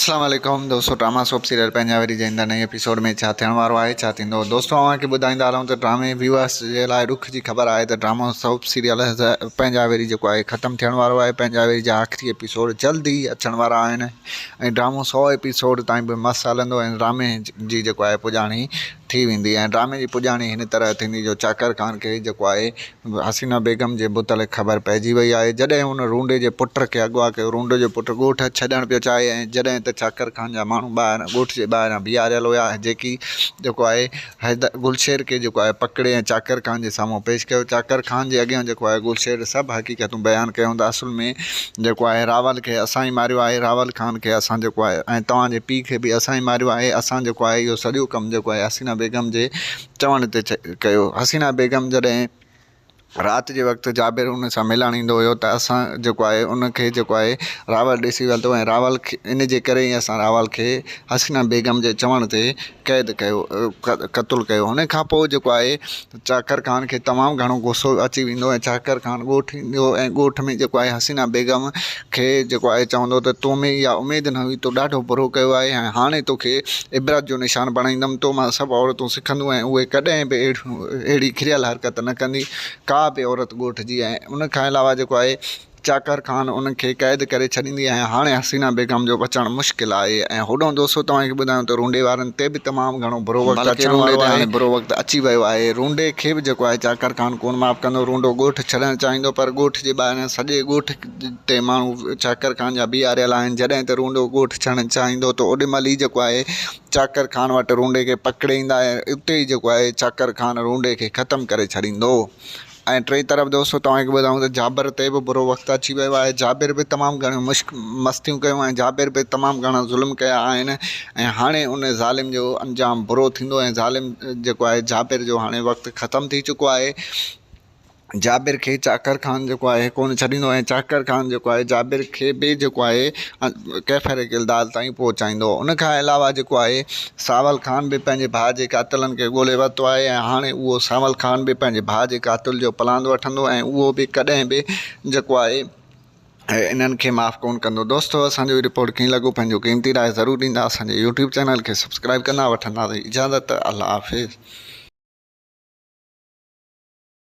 اسلام عليڪم دوستو ڊراما سوپ سيريل پنهنجا وري جي ايندڙ نئين ايپيسوڊ ۾ ڇا ٿيڻ وارو آهي ڇا ٿيندو دوستو اوهان کي ٻڌائيندا هلون ته ڊرامي ويوئرس جي لاء ڏک جي خبر آهي ته ڊرامو سوپ سيريل پنهنجا وري جيڪو آهي ختم ٿيڻ وارو آهي پنهنجا وري جا آخري ايپيسوڊ جلد ئي اچڻ وارا آهن ۽ ڊرامو سو ايپيسوڊ تائين به مس هلندو ۽ ڊرامي جي جيڪو آهي پڄاڻي ٿي ويندي ۽ ڊرامي جي پڄاڻي هن طرح ٿيندي جو چاڪر خان کي جيڪو آهي حسينه بيگم جي متعلق خبر پئجي وئي آهي جڏهن هن رونڊي جي پٽ کي اغوا ڪيو رونڊي جو پٽ ڳوٺ ڇڏڻ پيو چاهي ۽ جڏهن ته چاڪر خان جا ماڻهو ٻاهر ڳوٺ جي ٻاهران بيهاريل هيا ۽ جيڪي جيڪو آهي حيدر گلشير کي جيڪو آهي پڪڙي ۽ چاڪر خان جي سامهون پيش ڪيو. چاڪر خان جي اڳيان جيڪو آهي گلشير سڀ حقيقتون بيان ڪيون ته اصل ۾ جيڪو آهي راول کي اسان ئي ماريو آهي، راول خان کي اسان جيڪو آهي ۽ توهان جي پيء کي به اسان ئي ماريو آهي، اسان جيڪو آهي اهو سڄو ڪم جيڪو آهي حسينه بيگم جي چوڻ تي ڪيو. حسينه بيگم جڏهن. رات جي وقت جابر ان سان ملڻ ايندو هيو ته اسان جيڪو آهي ان کي جيڪو آهي راول ڏسي ورتو ۽ راول ان جي ڪري ئي اسان راول کي حسينه بيگم جي چوڻ تي قيد ڪيو قتل ڪيو ان کان پوء جيڪو آهي چاڪر خان کي تمام گهڻو غصو اچي ويندو ۽ چاڪر خان ڳوٺ ايندو ۽ ڳوٺ ۾ جيڪو آهي حسينه بيگم کي جيڪو آهي چوندو ته تو ۾ اها اميد نه هئي تو ڏاڍو برو ڪيو آهي ۽ هاڻي توکي عبرت جو نشان بڻائيندم تو مان سڀ عورتون سکنديون ۽ اهي ڪڏهن به اهڙيون اهڙي کريل حرڪت نه ڪندي ڪا به عورت ڳوٺ جي ۽ ان کان علاوه جيڪو آهي چاڪر خان ان کي قيد ڪري ڇڏيندي ۽ هاڻي حسينه بيگم جو بچڻ مشڪل آهي ۽ هوڏانهن دوستو توهان کي ٻڌايون ته رونڊي وارن تي به تمام گهڻو برو وقت بلڪه اچڻ رونڊي وارو تي آهي. هاڻي برو وقت اچي ويو آهي رونڊي کي به جيڪو آهي چاڪر خان ڪونه معاف ڪندو رونڊو ڳوٺ ڇڏڻ چاهيندو پر ڳوٺ جي ٻاهران سڄي ڳوٺ تي ماڻهو چاڪر خان جا بيهاريل آهن جڏهن ته رونڊو ڳوٺ ڇڏڻ چاهيندو ته اوڏي مهل ئي جيڪو آهي چاڪر خان وٽ رونڊي کي پڪڙي ايندا ۽ اتي ئي جيڪو آهي چاڪر خان رونڊي کي ختم ڪري ڇڏيندو ۽ ٽئين طرف دوستو توهان کي ٻڌايون ته جابر تي به برو وقت اچي ويو آهي جابر به تمام گهڻيون مشڪ مستيون ڪيون ۽ جابر به تمام گهڻا ظلم ڪيا آهن ۽ هاڻي ان ظالم جو انجام برو ٿيندو ۽ ظالم جيڪو آهي جابر جو هاڻي وقت ختم ٿي چڪو آهي. جابر کي چاڪر خان جيڪو آهي ڪونه ڇڏيندو ۽ چاڪر خان جيڪو آهي جابر کي به جيڪو آهي ڪيفر ڪردار تائين پهچائيندو ان کان علاوه جيڪو آهي ساول خان به پنهنجي ڀاء جي قاتلن کي ڳولي ورتو آهي ۽ هاڻي اهو ساول خان به پنهنجي ڀاء جي قاتل جو پلاند وٺندو ۽ اهو به ڪڏهن به جيڪو آهي انهن کي معاف ڪونه ڪندو دوستو اسان جو رپورٽ ڪيئن لڳو پنهنجو قيمتي راء ضرور ڏيندا اسان جي يوٽيوب چينل کي سبسڪرائب ڪندا وٺندا اجازت الله حافظ.